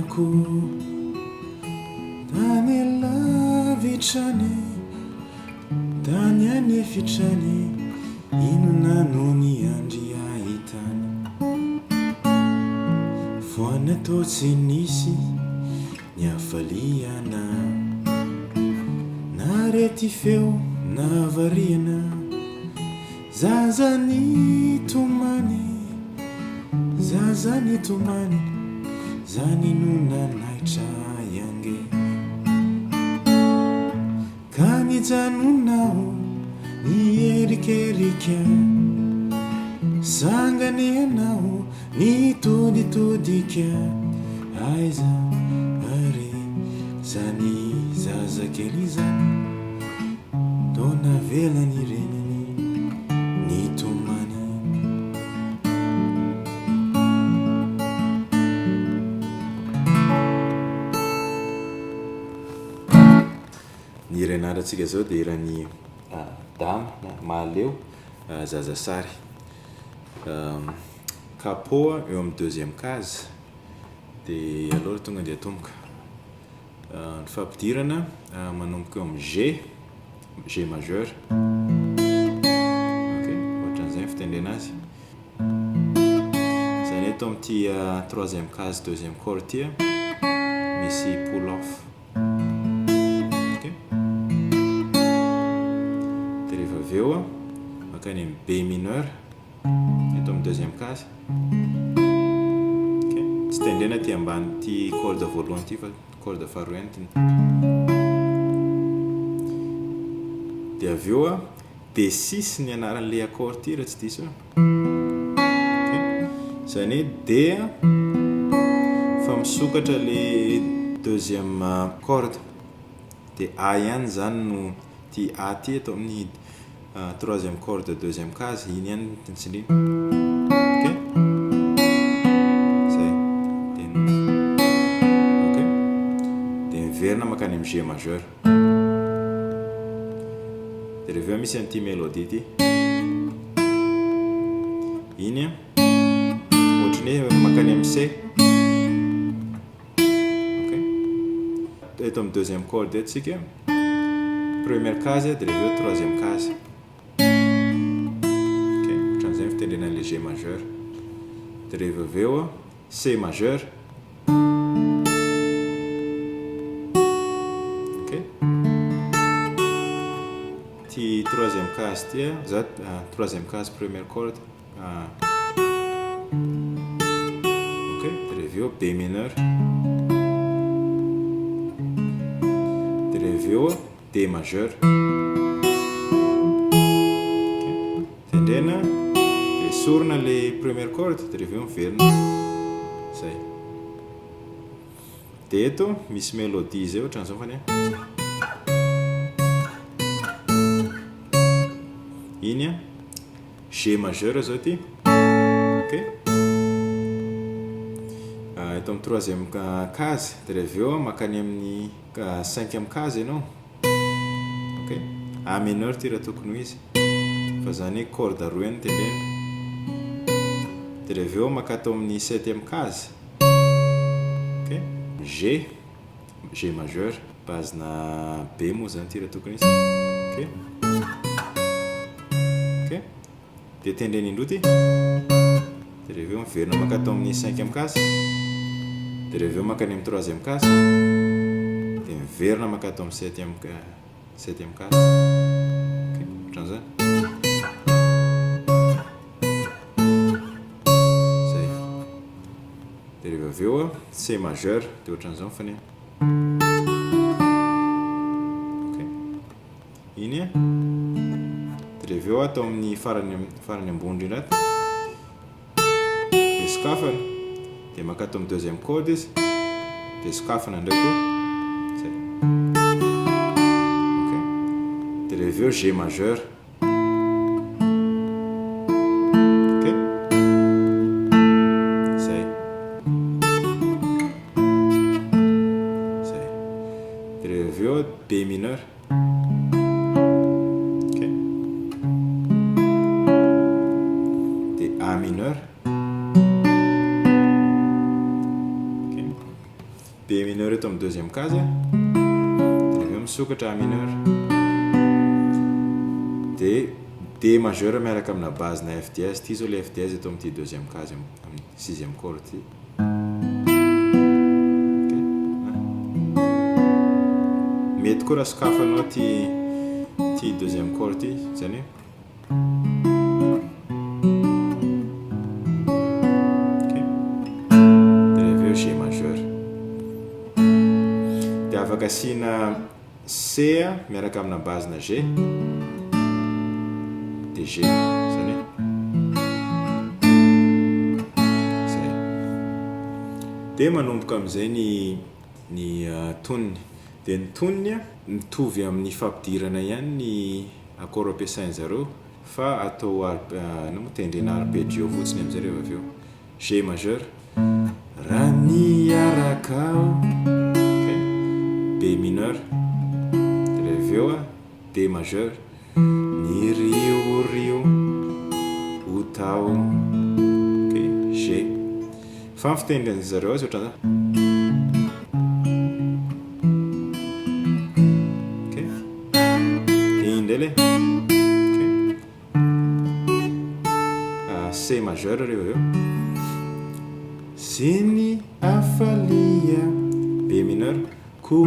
fiainako Tany lavitra any, tany an'efitra any Inona no niandry ahy tany Foana toa tsy nisy ny hafaliana Nahare ty feo nahavariana Zaza nitomany, zaza nitomany, zany no nanaitra ahy ange. Ka nijanona aho niherikerika, sanganehana aho nitoditodika, aiza ary zany zazakely izany. Toa navelany reniny nitomany. Ny hira ianarantsika izao dia hiran'i Dama na Mahaleo Zazasary. Capot eo amin'ny deuxième case dia aleo tonga dia atomboka. Ny fampidirana manomboka eo amin'ny G, G majeur. Ok, ohatran'izay ny fitendrena azy. Izany hoe eto amin'ity troisième case deuxième corde ity misy pull off. Ok. Dia rehefa avy eo mankany amin'ny B mineur. Eto amin'ny deuxième case. Ok. Tsy tendrena aty ambany ity corde voalohany ity fa corde faharoa ihany ity. Dia avy eo a, D6 ny anaran'ilay accord ity raha tsy diso aho. Ok. Izany hoe D fa misokatra ilay deuxième corde. Dia A ihany izany no ity A ity eto amin'ny Troisième corde deuxième case, iny ihany no tsindriana. Ok? Zay. Dia ok? Dia miverina mankany amin'ny G majeur. Dia rehefa eo misy an'ity mélodie ity. Iny ohatran'ny hoe mankany amin'ny C. Ok. Eto amin'ny deuxième corde eto tsika. Première case dia avy eo troisième case. Ok, ohatran'izay ny fitendrena an'ilay G majeur. Dia rehefa avy eo C majeur. Ok. Ity troisième case ity, za troisième case première corde. Ok, dia avy eo B mineur. Dia avy eo D majeur. Ok, tendrena dia esorina ilay première corde dia avy eo miverina. Zay. Dia eto misy mélodie izay ohatran'izao fa ny iny an. G majeur zao ity. Ok. Eto amin'ny troisième case, dia avy eo mankany amin'ny cinquième case ianao. Ok. A mineur ity raha tokony ho izy. Fa zany hoe corde roa ihany tendrena. Dia avy eo maka ato amin'ny septième case. Ok. G, G majeur, base-na B moa zany ity raha tokony ho izy. Ok. Ok. Dia tendrena indroa ity. Dia avy eo miverina maka ato amin'ny cinquième case. Dia avy eo mankany amin'ny troisième case. Dia miverina maka ato amin'ny septième septième case. Ok, ohatran'izany. Zay. Dia rehefa avy eo C majeur dia ohatran'izao ny faneno. Ok. Iny a. Dia avy eo atao amin'ny farany farany ambony indrindra ato. Dia sokafana. Dia mankato amin'ny deuxième corde izy. Dia sokafana indray koa. Zay. Ok. Dia avy eo G majeur. Ok. Zay. Zay. Dia avy eo B mineur. Ok. Dia A mineur. Ok. B mineur eto amin'ny deuxième case dia avy eo misokatra A mineur. Dia D majeur miaraka amina base na F dièse, ity izao ilay F dièse eto amin'ity deuxième case amin'ny sixième corde ity. Mety koa raha sokafanao ity ity deuxième corde ity, izany hoe Ok. Dia avy eo G majeur. Dia afaka asiana C miaraka amina base na G. Dia G. Izany hoe. Izay. Dia manomboka amin'izay ny ny tonony. Dia ny tonony mitovy amin'ny fampidirana ihany ny accord ampiasain-jareo fa atao inona moa tendrena arpeggio fotsiny amin'izay rehefa avy eo. G majeur. Raha niaraka aho. Ok. B mineur. Dia rehefa avy eo D majeur. Niriorio ho tao. Ok. G. Fa ny fitendren'ny zareo azy ohatran'izany. Ok. Dia iny indray ilay. Ok. C majeur rehefa avy eo. Sy ny hafalia. B mineur. Ko.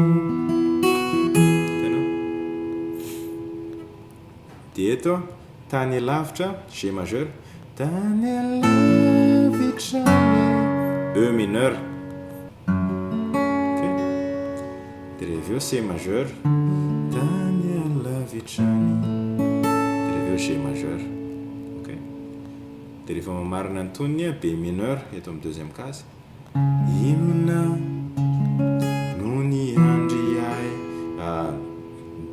Hitanao? Dia eto, tany lavitra, G majeur. Tany lavitra any. E mineur. Ok. Dia rehefa avy eo C majeur. Tany alavitra any. Dia rehefa avy eo G majeur. Ok. Dia rehefa mamarana ny tonony, B mineur eto amin'ny deuxième case. Inona no niandry ahy?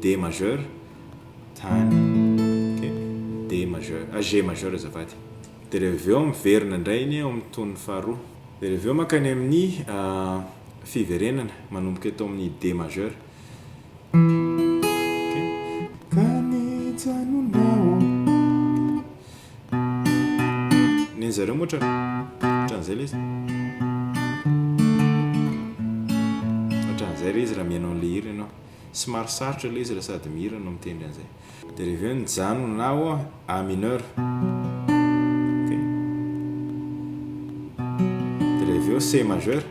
D majeur, tany. Ok. D majeur, ah G majeur azafady. Dia rehefa avy eo miverina indray iny ao amin'ny tonony faharoa. Dia rehefa avy eo mankany amin'ny fiverenana, manomboka eto amin'ny D majeur. Ok. Ka nijanonao. Ny an'zareo moa ohatran'izay ilay izy. Ohatran'izay ilay izy raha mihaino an'ilay hira ianao. Somary sarotra ilay izy raha sady mihira no mitendry an'izay. Dia rehefa eo nijanona aho A mineur. Ok. Dia rehefa eo C majeur.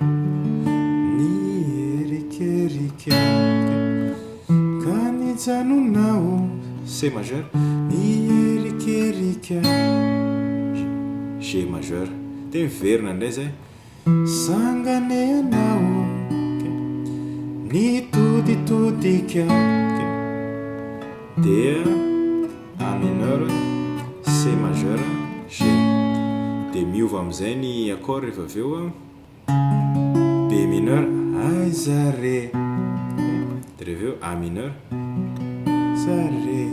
Nierikerika. Ka nijanona aho. C majeur. Nierikerika. G majeur. Dia miverina indray izay. Sanganehana aho. Nitoditodika. Dia A mineur, C majeur, G. Dia miova amin'izay ny accord rehefa avy eo. B mineur, aiza re. Dia rehefa avy eo A mineur, aiza re.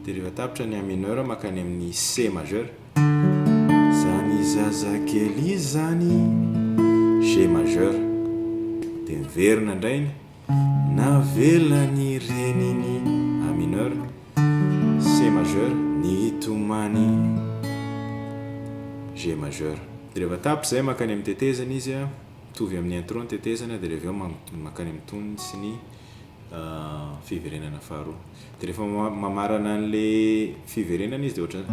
Dia rehefa tapitra ny A mineur mankany amin'ny C majeur. Zany zazakely izany, G majeur. Dia miverina indray iny, navelan'ny reniny, A mineur, C majeur, nitomany, G majeur. Dia rehefa tapitra izay mankany amin'ny tetezana izy, mitovy amin'ny intro ny tetezana, dia rehefa avy eo mankany amin'ny tonony sy ny fiverenana faharoa. Dia rehefa mamarana an'ilay fiverenana izy dia ohatran'ny.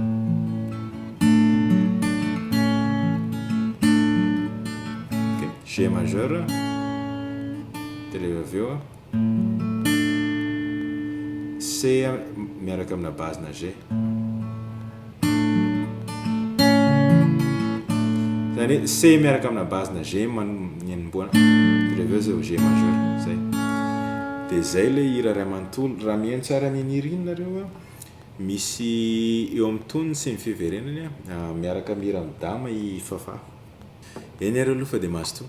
Ok, G majeur, dia rehefa avy eo C miaraka amina base na G. Zany hoe C miaraka amina base na G ny anombohana de avy eo zay vao G majeur zay. De zay le hira ray manontolo. Raha mihaino tsara an'iny hira iny nareo a, misy eo amin'ny tonony sy ny fiverenany a, miaraka mihira amin'i Dama i Fafah. Eny ary aloha fa de mazotoa.